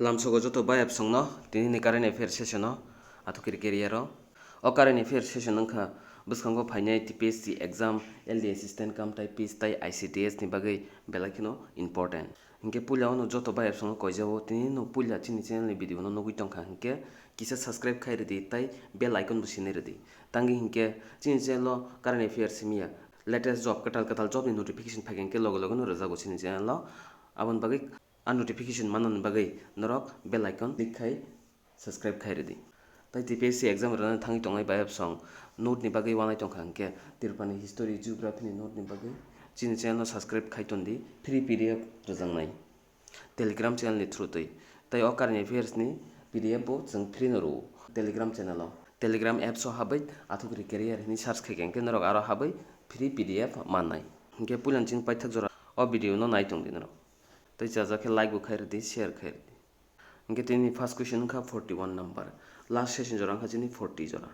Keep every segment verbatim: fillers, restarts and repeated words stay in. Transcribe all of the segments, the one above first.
Lamsogo joto bayapsongno tini ni current affair session o athukiri career o. O current affair session wngkha bwskango phainai T P S C exam, L D assistant cum typist tai I C D S ni bagwi belai kheno important. Hinkhe puila ono joto bayapsongno koijao tini no puila chini channel ni video no nugwi tongkha hinkhe kisa subscribe khai rwdi tai bell icon bo sinai rwdi. Tangwi hinkhe chini channel o current affair simiya latest job kwtal kwtal job ni notification phaikha hinkhe loge loge no rwjago chini channel o. Aboni bagwi a notification manani bagwi norok bell icon click khai subscribe khai rwdi. Tai T P S C exam rwna thangwi tongnai bayapsong note ni bagwi wanai tongkha hinkhe Tripura ni history, geography ni note ni bagwi chini channel no subscribe khai tondi, free P D F rwjaknai Telegram channel ni through twi. Tai o current affairs ni P D F bo chwng free no rwo Telegram channel o. Telegram apps o habwi Athukri Career hwnwi search khai khe hinkhe norok aro habwi free P D F mannai. Hinkhe puilani chini paithak jora o video no nai tongdi norok. Tai chajak khe like bo khai rwdi, share khai rwdi. Hinkhe tini first question wngkha forty one number. Last session jora wngkha chini forty jora.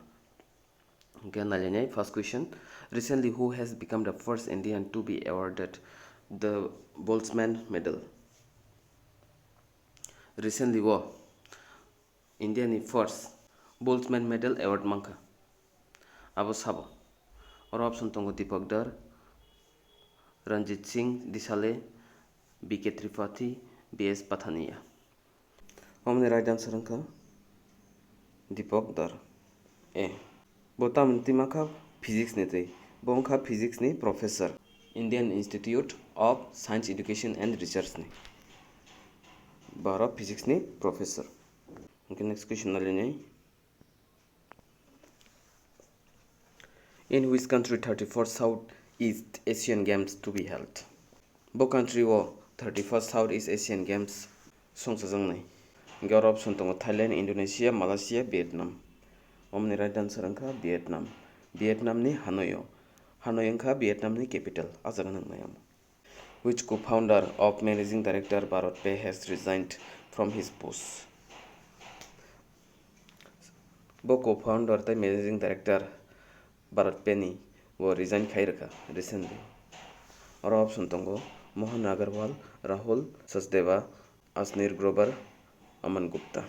Hinkhe nailainai first question. Recently, who has become the first Indian to be awarded the Boltzmann Medal? Recently o India ni first Boltzmann Medal award mankha. Abo sabo? Oro option tongo Deepak Dhar, Ranjit Singh Desalegn, B K Tripathi, B S Pathania. Omoni right answer wngkha Deepak Dhar. A. Bo tamoni twi mankha physics ni twi. Bo wngkha physics ni professor, Indian Institute of Science Education and Research ni. Bo aro physics ni professor. Hinkhe next question nailainai. In which country thirty-first South East Asian Games to be held? Bo country o thirty-first South East Asian Games songchajaknai. Hinkhe oro option tongo Thailand, Indonesia, Malaysia, Vietnam. Omoni right answer wngkha Vietnam. Vietnam ni Hanoi o. Hanoi wngkha Vietnam ni capital. A jaga no wngnai amo. Which co-founder of managing director Bharat Pay has resigned from his post? Bo co-founder tei managing director Bharat Pay ni bo resign khai rwkha recently. Oro option tongo Mohan Agarwal, Rahul Sachdeva, Ashnir Grover, Aman Gupta.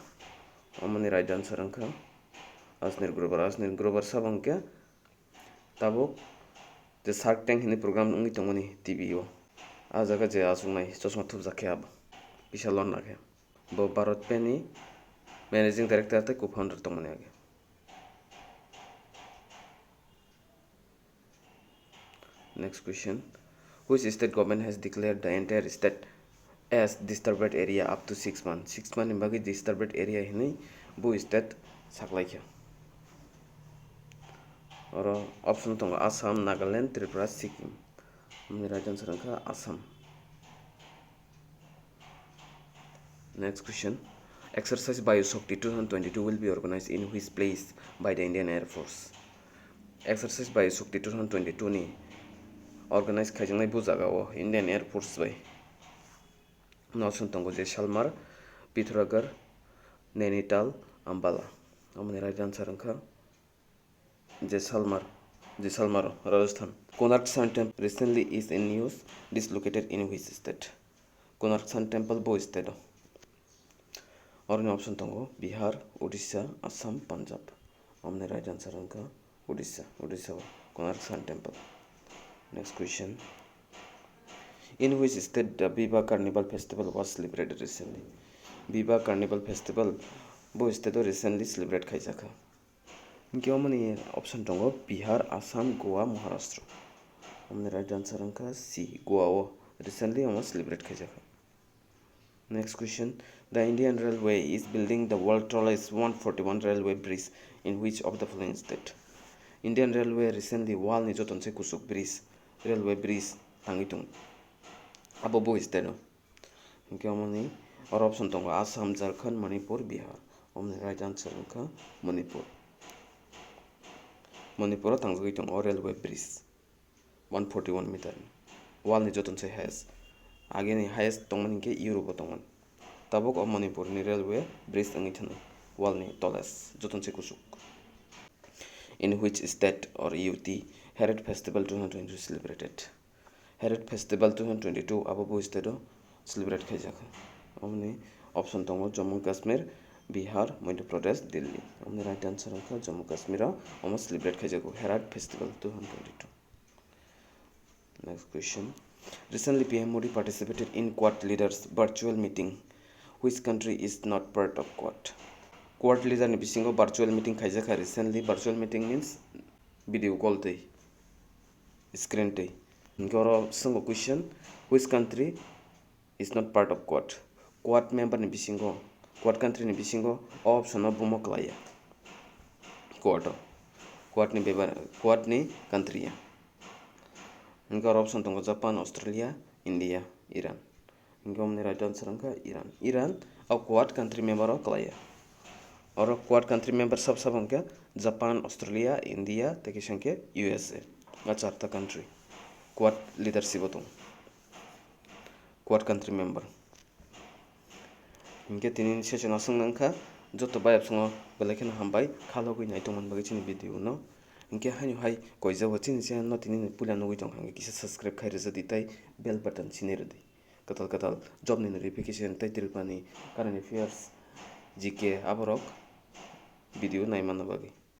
Omoni right answer wngkha Ashnir Grover. Ashnir Grover sabo hwnkhe tabuk je Shark Tank hinwi program wngwi tongmani T V o. A jaga je achuknai chosma thupjak khe abo kisa lonna khe. Bo Bharat Pay ni managing director tei co-founder tongmani age. Next question. Which state government has declared the entire state as disturbed area up to six months? Six month ni bagwi disturbed area hinwi bo state saklaikha. Oro option tongo Assam, Nagaland, Tripura, Sikkim. Omoni right answer wngkha Assam. Next question. Exercise Vayu Shakti two thousand twenty-two will be organized in which place by the Indian Air Force? Exercise Vayu Shakti two thousand twenty-two ni organize khaijaknai bo jaga o Indian Air Force bai. Option tongo Jaisalmer, Pithoragarh, Nainital, Ambala. Omoni right answer wngkha Jaisalmer, Jaisalmer, Rajasthan. Konark Sun Temple recently is in news. This located in which state? Konark Sun Temple bo state o. Oroni option tongo Bihar, Odisha, Assam, Punjab. Omoni right answer wngkha Odisha, Odisha o Konark Sun Temple. Next question. In which state the Biba Carnival festival was celebrated recently? Biba Carnival festival bo state o recently celebrate khaijakha. Hinkhe omoni option tongo Bihar, Assam, Goa, Maharashtra. Omoni right answer wngkha C, Goa o recently omo celebrate khaijakha. Next question. The Indian Railway is building the world tallest one forty-one railway bridge in which of the following state? Indian Railway recently world ni joto se kuchuk bridge, railway bridge tangwi tongo. Abo bo state o. Hinkhe omoni oro option tongo Assam, Jharkhand, Manipur, Bihar. Omoni right answer wngkha Manipur. Manipur o tangjagwi tongo o railway bridge one forty-one meter ni. World ni joto se highest. Ageni highest tongmani hinkhe Europe o tongmani. Tabuk o Manipur ni railway bridge wngwi thani world ni tallest, joto se kuchuk. In which state or U T Herod Festival two thousand twenty-two celebrated? Herod Festival two thousand twenty-two abo bo state o celebrate khaijakha. Omoni Option tongo Jammu Kashmir, Bihar, Madhya Pradesh, Delhi. Omni right answer wngkha Jammu Kashmir o omo celebrate khaijago Herad Festival two thousand twenty-two. Next question. Recently, P M Modi participated in Quad leaders virtual meeting. Which country is not part of Quad? Quad leader ni bisingo virtual meeting khaijakha recently. Virtual meeting means video call twi, screen twi. Hinkhe oro swngo question, which country is not part of Quad? Quad member ni bisingo, Quad country ni bisingo o option o bumo kwlaiya. Quad o, Quad ni bebar, Quad ni country ya. Hinkhe oro option tongo Japan, Australia, India, Iran. Hinkhe omni right answer wngkha Iran. Iran o Quad country member o kwlaiya. Oro Quad country member sab sab wngkha Japan, Australia, India, tei kisa hinkhe U S A. A charta country Quad leadership o tongo. Quad country member. Hinkhe tini session aswk nangkha, joto bayapsongo belai kheno hambai khalogwi naitongmani bagwi chini video no. Hinkhe haino hai koijago chini channel no tini puila nugwi tongkha hinkhe kisa subscribe khai rwjadi tei bell button sini rwdi. Kwtal kwtal job ni notification tei Tripura ni current affairs, G K aborok video naimano bagwi.